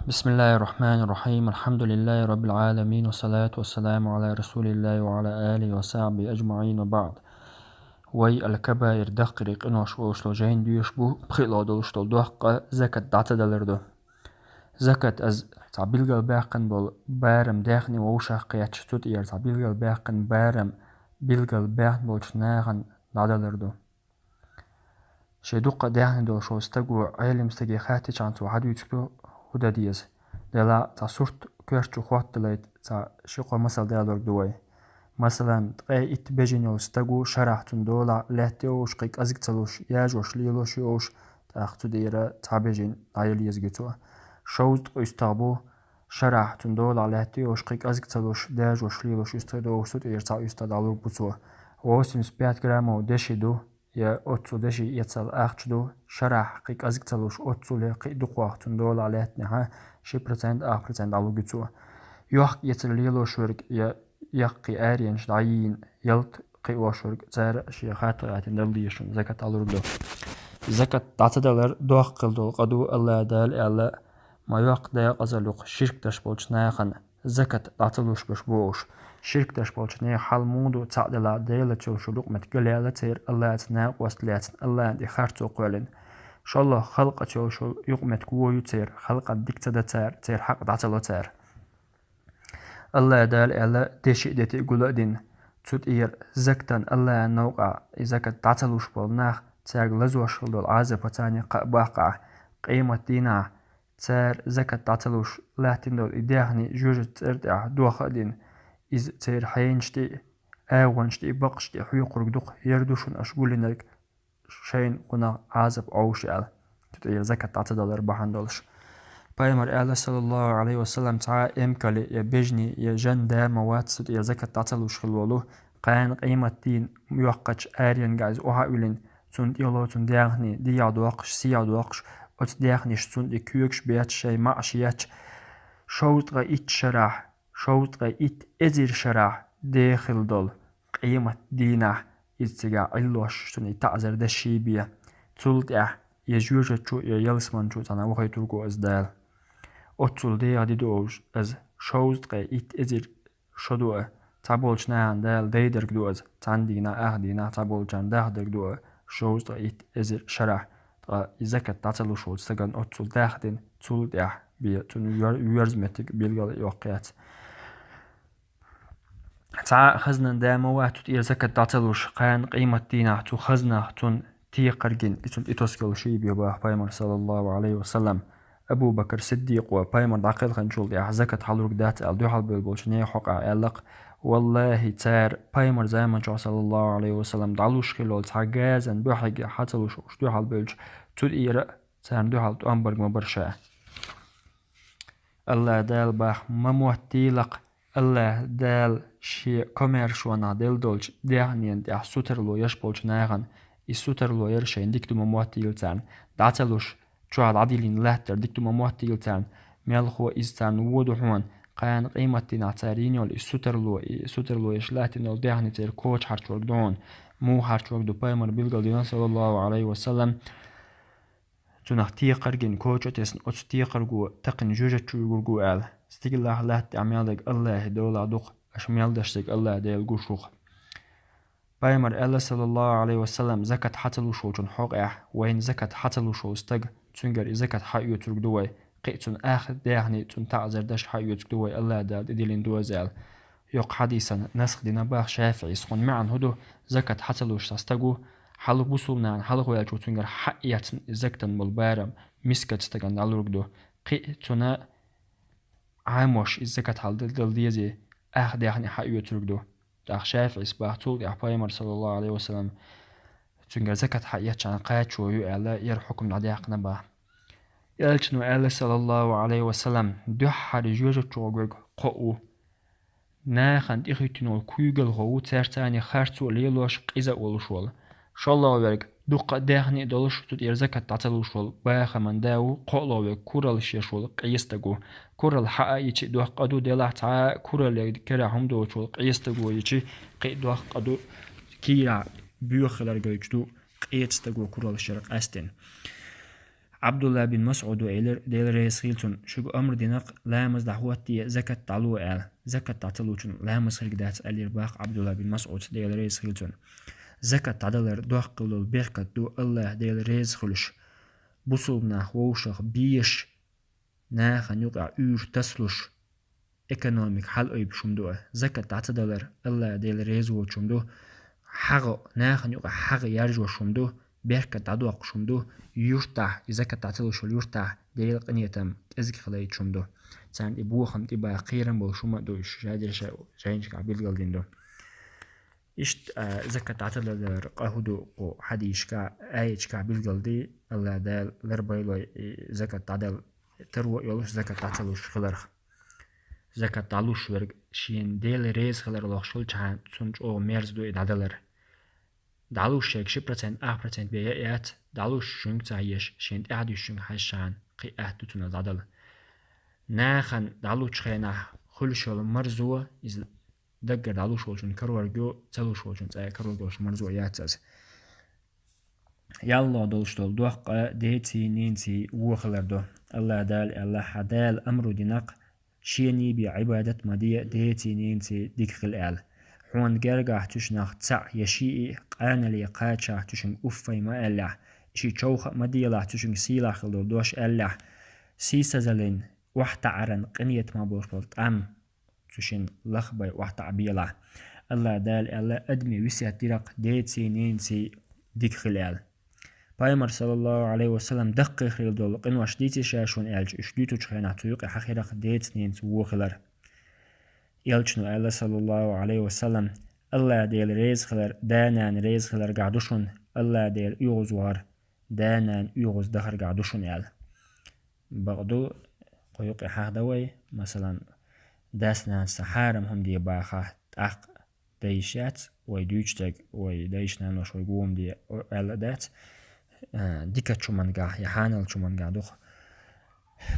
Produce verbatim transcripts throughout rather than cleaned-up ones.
بسم الله الرحمن الرحيم. الحمد لله رب العالمين، والصلاة والسلام على رسول الله وعلى آله وصحبه أجمعين، وبعد. Вай аль-кабаир, даккхий къинош олуш долу жайна доьшуш бу, пхиъ долуш долу доккха закат дӀа ца далар ду. Закат аз цхьа билгал баьккхина болу барам даьхни вовшах кхетча, цу тӀера цхьа билгал баьккхина барам билгал баьхна болчу нахана дӀадалар ду. Шен дуккха даьхни долуш волу стаго Ӏелим стаге хаттичхьана цо хьадуьйцур ду, хӀун дан деза. Делахь цхьа сурт коьрта чу хӀотталайта цхьа ши-кхо масал далор ду вай. Масалан, ткъе итт бежана йолу стаго шарахь цунна долахь лаьтта йолуш, кхин кӀезиг ца луш, яжош, лелош йолуш, тӀаккха цу тӀера цхьа бежана дӀаяла еза цо. Шовзткъа уьстагӀ бу, шарахь цунна долахь лаьтта йолуш, кхин кӀезиг ца луш, дажош, лелош уьстагӀ долуш, цу тӀера цхьа уьстагӀ дӀалур бу цо. Восемьдесят пять граммов деши ду, я оццул деши эцал ахча ду, шарахь кхин кӀезиг ца луш, оццул я кхин дукхох цунна долахь лаьттинехь, ши процент, ах процент дӀалур ю цо. Йохк-эцар лелош верг я яккхий аренаш дӀайийна ялта кхиош верг, цара шен хатта гӀатина дала дезаш шуна закат дӀалур ду. Закат дӀа ца далар доккха хила долу къа ду, АллахӀ Дала аьлла: «Ма йоккха декъазалла ю-кх ширк деш болчу нахана, закат дӀа ца луш берш бохуш». Ширк деш болчу нехан хьал муха ду, цхьаъ делахь, Делаца йолуш йолу юкъаметтиг галъяьлла церан, АллахӀца накъост лаьцна, АллахӀна тӀе харцо кхоьллина. ШолгӀа, халкъаца йолуш йолу юкъаметтиг вон ю церан, халкъана дика ца дан цара, церан хьакъ дӀа ца ло цара. АллахӀ Дала аьлла, деши а дети а гула а дина, цу тӀера закатан АллахӀан новкъахь и закат дӀа ца луш болу нах, цаьрга лазош хила долу Ӏазап царна кхаъ баккхахь, къематдийнахь цара закат дӀа ца луш латтина долу и даьхни жоьжахатин цӀера тӀехь доха а дина, иза церан хьенаш тӀе а, агӀонаш тӀе а, бакъаш тӀе а хьоькхург ду-кх, хӀара ду шуна аша гулйинарг, шайна кхунах Ӏазап Ӏовший аьлла, цу тӀера закат дӀа ца далар бахьана долуш. Пайхамар аьлла, саллаллаху Ӏалайхи ва саллам, цхьа а эмкале я бежане я жен да ма вац цу тӀера закат дӀа ца луш хила волу, кхана къематдийнан йоккхачу аренга иза охьа а виллина, цунна тӀе лоцун даьхни дехьа доккхуш, сехьа доккхуш, оцу даьхнаш цунна тӀе когаш бетташ, шайн маӀаш етташ, шовзткъа итт шарахь, шовзткъа итт эзар шарахь дехила долу къематдийнахь иза цигахь Ӏиллош, цунна и таӀзар деш ший бен. Цул тӀаьхьа я жоьжахати чу, я ялсамани чу цхьаьна вахийтург ву иза Дала. Оццул деха ди ду иза, шовзткъе итт эзар шо ду а, цхьаболчу нахана Дала дайдерг ду иза, цхьана дийнахь, ах дийнахь цхьаболчарна дахдерг ду а, шовзткъе итт эзар шарахь. Ткъа и закат дӀа ца луш волчу стагана оццул дахдина, цул тӀаьхьа бен цунна вер-, верза меттиг билгал а йоккха яц. Цхьа а хазнан да ма вац цу тӀера закат дӀа ца луш, кхана къематдийнахь цу хазнах цунна текхаргина, и цунна тӀетосуш йолу ший бен, боху Пайхамар, саллаллаху Ӏалайхи ва саллам. Абу Бакр Сиддикъо Пайхамар дӀакхелхинчул тӀаьхьа закат хьалург дац аьлла дуьхьал бевлла болчу нехан хьокъехь аьлла-кх: «Валлахи, цара Пайхамар заманчохь, саллаллаху Ӏалайхи ва саллам, дӀалуш хилла долу цхьа газан буьхьиг хьа ца луш уьш дуьхьал бевлча, цу тӀера царна дуьхьал тӀом барг ма бара ша». АллахӀ Дала боху, ма моттийла-кх, АллахӀ Дала шен комаьршонах делла долчу даьхнина тӀехь сутарло еш болчу нахана, и сутарло яра шайна дика ду ма моттийла царна, дӀа ца луш, чохь дӀадиллина латтар дика ду ма моттийла царна, мелхо иза царна вон ду хьуна, кхана къематдийнахь цара йина йолу и сутарло, и сутарло еш латтина йолу даьхни церан коча хьарчорг ду хьуна, муха хьарчорг ду Пайхамар билгал дина, саллаллаху Ӏалайхи ва саллам. Цунах текхаргина коча а тесна, оцу текхарго такхина жоьжахати чу вуьгург ву аьлла, стигалахь, латта тӀехь мел дерг АллахӀан долахь ду-кх, аша мел деш дерг АллахӀ Дела гуш ву-кх. Пайхамар аьлла, саллаллаху Ӏалайхи ва саллам, закат хьа ца луш волчун хьокъехь, вайна закат хьа ца луш волу стаг, цуьнгара и закат хьаоьцург ду вай, кхин а цунна ах даьхни, цунна таӀзар деш хьаоьцург ду вай, АллахӀ Дала тӀедиллина ду иза аьлла. Йоккха хьадисан насх дина боху ШафиӀис. Кхуьнан маьӀна хӀун ду? Закат хьа ца луш цхьа стаг ву, хьалха бусулба нахана хьалха ваьлча, цуьнгара хьаэцна и закатан болу барам мискачу стагана дӀалург ду. Кхин а цунна Ӏамош иза закат хьал дала дезий, ах даьхни хьаоьцург ду. ТӀаккха ШафиӀис боху, цул тӀаьхьа Пайхамар, саллаллаху Ӏалайхи ва саллам, цуьнгара закат хьаэцчарна кхачо ю аьлла, яра хьукам дӀадаьккхина боху. Элчано аьлла, саллаллаху Ӏалайхи ва саллам, дуьххьара жоьжахати чу гӀоргверг кхоъ ву. Нахана тӀехӀиттина волу куьйгалхо ву, цаьрца цхьаьна харцо а лелош, къиза а волуш волу. ШолгӀа верг дуккха а даьхни а долуш, цу тӀера закат дӀа ца луш волу бахаман да ву, кхоалгӀа верг куралла еш волу къен стаг ву. Куралла хьаа йичи доккха къа ду, делахь цхьа а куралле керахь хӀума доцуш волу къен стаго йичи кхин а доккха къа ду, кийрахь боьха хилар гойтуш ду, къечу стаго куралла еш яр къаьстина. Ӏабдулла бин МасӀуда элира, Дела реза хилла цунна, шуьга амр динакх ламаз дӀахӀоттае, закат дӀало аьлла. Закат дӀа ца лучунна ламаз хиларг дац, аьллера бах Ӏабдулла бин МасӀуда, Дела реза хилла цунна. Закат дӀадалар доккха долу беркат ду, АллахӀ Дела реза хуьлуш, бусулба нах вовшах беш, нахана юкъахь уьйр тасалуш, экономика хьалаойбуш хӀума ду. Закат дӀа ца далар АллахӀ Дела реза воцуш хӀума ду, хьагӀ, нахана юкъахь хьагӀ яржош хӀума ду, беркат дӀадоккхуш хӀума ду, юьртахь, и закат дӀа ца луш йолу юьртахь Делан къинхетам кӀезиг хилийтуш хӀума ду. Царна и бохам тӀебаха кхерам болуш хӀума а ду, уьш жайнашкахь билгалдина ду. Иштта, а, закат дӀа ца далар къа хӀун ду кху хьадисашкахь, аяташкахь билгалдина, АллахӀ Дала ларбойла и закат дӀадала таро а йолуш, закат дӀа ца луш хиларх. Закат дӀалуш верг шена Дела реза хилар лохуш хилчахьана, цунна чӀогӀа мерза ду и дӀадалар. ДӀалуш ерг ши процент, ах процент бен яа яц, дӀалуш шуьнга ца хьеша, шена тӀаьхьа дуьсучуьнга хьаьжчахьана, кхин а атта ду цунах дӀадала. Нахана дӀалучу хенахь хуьлуш йолу марзо, иза даггара дӀалуш волчун карорг ю, ца луш волчун цӀе карорг йолуш марзо яц иза. ЯллалгӀа долуш долу доккха къа деций, ненаций вон хилар ду. АллахӀ Дала аьлла: «Хьан Дала амру динакх, шений бен Ӏибадат ма де, деций, ненаций дика хила», аьлла. Хьуна гергахь цуьшнах цхьаъ я шиъ къанале кхачахь цуьшинга уффай ма аьллехь, ши човха а ма делахь цуьшинга сийлахь хила долу дош аьллехь, сийсазаллин охьатаӀаран къинхетамах болуш болу тӀам цуьшинна лахбай охьатаӀабелахь. АллахӀ Дала аьлла, адаме весет диракх деций, ненаций дика хила аьлла. Пайхамар, саллаллаху Ӏалайхи ва саллам, даккхий хила долу къинош дийций ша шуна аьлча, уьш дуьйцучу хенахь цу юкъе хьахийракх деца, ненца вон хилар. Элчано аьлла, саллаллаху Ӏалайхи ва саллам: «АллахӀ Дела реза хилар да-нана реза хиларгахь ду шуна, АллахӀ Дела оьгӀазвахар да-нана оьгӀаздахаргахь ду шуна», аьлла. Бакъду, кху юкъе хьахда вай, масалан, дас-нанас хьарам хӀума де бахахь, тӀаккха дан йиш яц, вай дуьйцург, вай дайша-наноша вайга вон де аьлла дац, а, дикачу хӀумангахь я хьаналчу хӀумангахь ду-кх.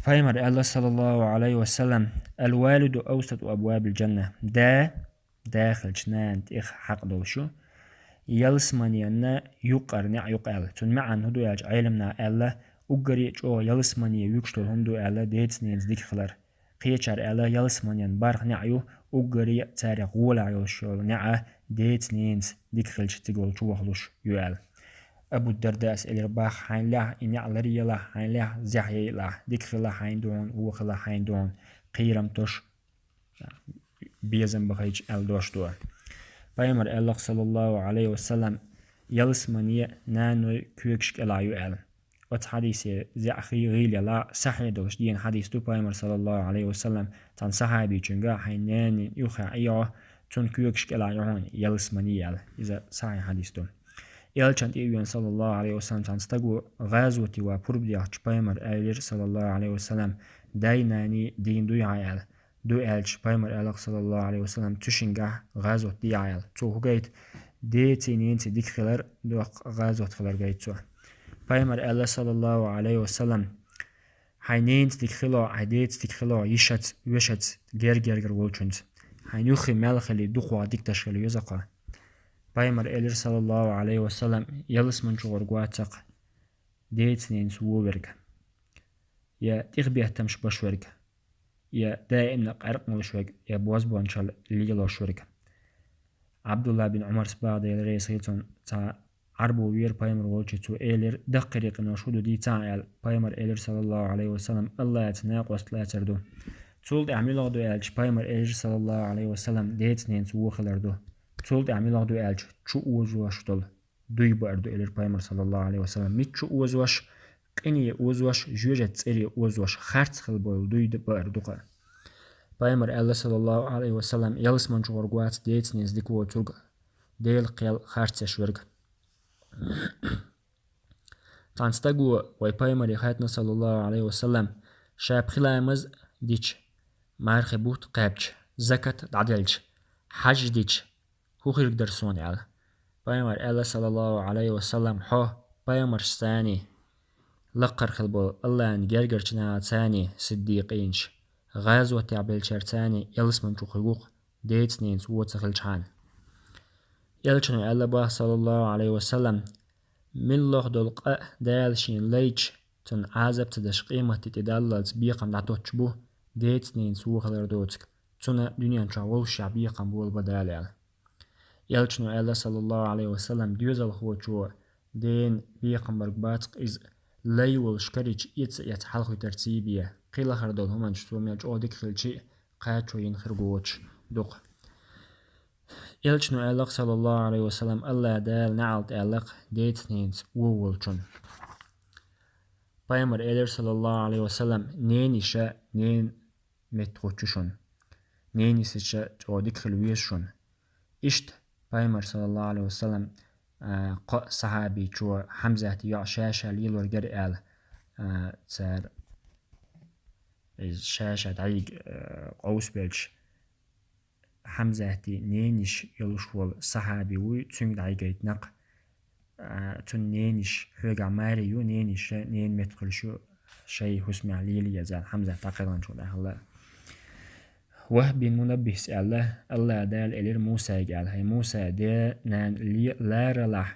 Пайхамар аьлла, саллаллаху Ӏалайхи ва саллам: «Ал-валиду авсату абвабил джанна». Да, да хилча нана тӀех хьакъ долуш ю. Ялсаманенна юккъара неӀ ю-кх аьлла. Цуьнан маьӀна хӀун ду аьлча, Ӏеламнаха аьлла, уггаре а чӀогӀа ялсамане вуьгуш долу хӀума ду аьлла деца, ненца дика хилар. Кхечара аьлла, ялсаманенна бархӀ неӀ ю, уггаре а царех гӀолехь йолуш йолу неӀ деца, ненца дика хилча цига волчу вахалуш ю аьлла. Абу Дардас элира бах: «Хьайна лаьхьа и неӀ ларъелахь, хьайна лаьхьа зехьа яйалахь, дика хила хьайна ду хьуна, вон хила хьайна ду хьуна, кхерам тосуш, безам бахийта», аьлла дош ду. Пайхамар аьлла-кх, саллаллаху Ӏалайхи ва саллам: «Ялсамане, наной коьгаш кӀелахь ю», аьлла. Оцу хьадисе зеӀа хи-, гӀийла елахь, сахьихь долуш дийна хьадис ду, Пайхамар, саллаллаху Ӏалайхи ва саллам, цхьана сахьабичуьнга: «Хьайн нанин юххехь Ӏийо, цунна коьгаш кӀелахь ю хьуна, ялсамане», аьлла. Иза сахьихь хьадис ду. Элчан тӀе а веана, саллаллаху Ӏалайхи ва саллам, цхьана стага гӀазоте ван пурба дехча, Пайхамар аьллера, саллаллаху Ӏалайхи ва саллам: «Дай, наний дийна дуй хьан?» аьлла. Ду аьлча, Пайхамар аьлла-кх, саллаллаху Ӏалайхи ва саллам, цу шингахь гӀазот де ахь аьлла. Цо хӀун гайта? Деций, ненаций дика хилар доккха гӀазот хилар гайта цо. Пайхамар аьлла, саллаллаху Ӏалайхи ва саллам: «Хьайн ненца дика хило, хьайн деца дика хило, йишаца, вешаца, гер-гергара волчунца. Хьайн юххе мел хили, дукхох диканаш хила веза-кх». Пайхамар элира, саллаллаху Ӏалайхи ва саллам: «Ялсамани чу гӀур вац-кх деца, ненца вон верг, я тӀехбеттамаш беш верг, я даимна къаьркъа молуш верг, я бозбуунчалла лелош верг». Ӏабдулла бин Ӏумарс бах, Дела реза хилла цунна, цхьа Ӏарбо веара Пайхамар волчу, цо элира: «Даккхий къинош хӀун ду дийцахьа», аьлла. Пайхамар элира, саллаллаху Ӏалайхи ва саллам: «АллахӀца накъост лацар ду». Цул тӀаьхьа муьлха ду аьлча, Пайхамар элира, саллаллаху Ӏалайхи ва саллам: «Деца, ненца вон хилар ду». Цул тӀаьхьа муьлха ду аьлча, чу озош долу дуй баар ду, элира Пайхамар, саллаллаху Ӏалайхи ва саллам. Мичча озош? Къине озош, жоьжахати цӀере озош, харц хила болу дуй баар ду-кх. Пайхамар аьлла, саллаллаху Ӏалайхи ва саллам: «Ялсамани чу гӀур вац деца, ненца дика воцург, Делан кхел харц еш верг». Цхьана стага вай Пайхамаре хаьттина, саллаллаху Ӏалайхи ва саллам: «Ша пхи ламаз дича, мархи бутт кхаьбча, закат дӀаделча, хьаж дича, хӀун хирг дара суна?» аьлла. Пайхамар аьлла, саллаллаху Ӏалайхи ва саллам: «Хьо пайхамаршцаний, лакхара хила болу АллахӀан гергарчу нахацаний, сиддикъинаш, гӀазотехь беллачаьрцаний ялсамани чу хир ву-кх, деца, ненца вон ца хилчахьана». Элчано аьлла бах, саллаллаху Ӏалайхи ва саллам: «Милла лоха долу къа Дала шена лайча, цунна Ӏазап ца деш къематди тӀедаллалц бекхам дӀатоттуш бу, деца-ненаца вон хилар доцург, цунна дуьнен чохь волушехь бекхам болабан Дала аьлла. Элчано аьлла, саллаллаху Ӏалайхи ва саллам, доьзалхочо дена бекхам барг бацахь иза, лай волуш карийча эца а эцна хьалахвитарца бен, кхин лахара долу хӀуманаш цо мел чӀогӀа дика хилча а кхачо йина хир воцуш ду-кх. Элчано аьлла-кх, саллаллаху Ӏалайхи ва саллам, АллахӀ Дала неӀалт аьлла-кх деца-ненаца вон волчунна. Пайхамара элира, саллаллаху Ӏалайхи ва саллам, ненайиша ненан метта хуьтту шуна. Ненайиша чӀогӀа дика хила веза шуна. Иштта Пайхамара, саллаллаху Ӏалайхи ва саллам, а, кхо сахьабичо Хьамзата йоӀ ша-ша лелор гара аьлла, а, цара иза ша-ша дӀайига, а, къовсабелча, Хьамзата ненайиша йолуш волу сахьаби вуй, цуьнга дӀайигайтина-кх. А, цуьнан ненайиша хьоьгахь маре ю, ненайиша ненан метта хуьлуш ю, шайн хӀусамехь лелае еза аьлла, Хьамзат дӀакхелхинчул тӀаьхьа. Вахб бин Мунаббихьс аьлла, АллахӀ Дала элира Мусайга аьлла: «ХӀай Муса, ден-ненан ле-, ларалахь,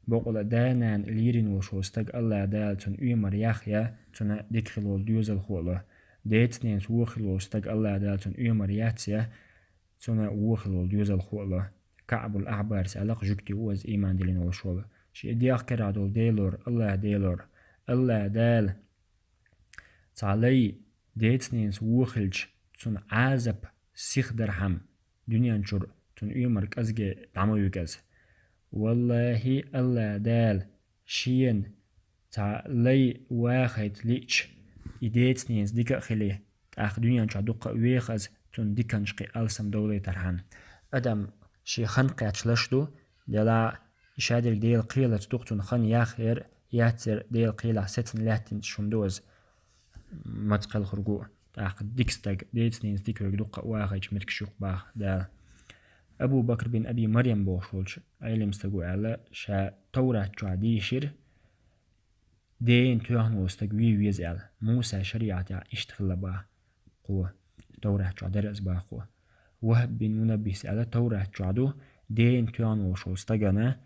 бакъволу а ден-ненан лерина волуш волу стаг АллахӀ Дала цунна оьмар яхъяй, цунна дика хила волу доьзалхо а ло. Деца-ненаца вон хила волу стаг АллахӀ Дала цунна оьмар яцъяй, цунна вон хила волу доьзалхо а ло». КаӀбул Ахьбарс аьлла-кх, жуьгти ву иза, ийман диллина волуш волу. Шен дегӀ карахь долу Делора, АллахӀ Делора, АллахӀ Дала цхьа лай деца-ненаца вон хилча, цунна Ӏазап сиха дархьама, дуьнен чуьра цунна оьмар кӀезиг дӀа ма вигаза. ВаллахӀи, АллахӀ Дала шена цхьа лай вахийта лиъча, и деца-ненаца дика а хили, тӀаккха дуьнен чохь дуккха а веха иза, цунна диканаш кхин алсам довлийтархьама. Адам шен хан кхаьччалаш ду, делахь и шадерг Делан кхелаца ду-кх, цунна хан яхъяр, яцъяр Делан кхелахь сецна лаьттинчу хӀума ду иза. Маца кхелхург ву, тӀаккха дика стаг, деца-ненаца дика верг дуккха а вахийча меттигаш ю-кх боху Дала. Абу Бакр бин Аби Марьям бохуш волчу Ӏелам стага аьлла, ша Товрат чохь дийшира, дена тоьхна волу стаг вен веза аьлла. Мусан шариӀатехь иштта хилла боху кхо, Товрат чохь дара иза боху кхо. Вахб бин Мунаббис аьлла, Товрат чохь ду, дена тоьхна волуш волу стагана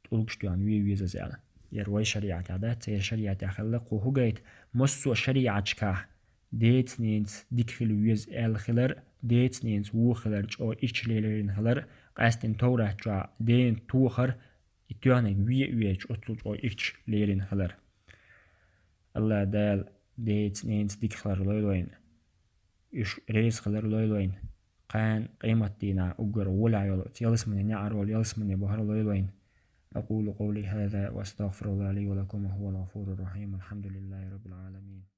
тӀулгаш тоьхна вен веза иза аьлла. Яра вай шариӀатехь дац, церан шариӀатехь хилла. Кхо хӀу гайта, массо а шариӀаташкахь деца-ненаца дика хила веза аьлла хилар, деца-ненаца вон хилар, чӀогӀа ирча лерина хилар, къаьсттина Товрат чохь дена тохар, и тоьхнарг вен а веача, оццул чӀогӀа ирча лерина хилар. АллахӀ Дала деца-ненаца дика хилар лойла вайна. Уьш реза хилар лойла вайна. Кхана къематдийнахь уггар гӀолехь йолу оцу ялсамане неӀарволу ялсамане бахар лойла вайна. أقول قولي هذا وأستغفر الله لي ولكم وهو الغفور الرحيم. الحمد لله رب العالمين.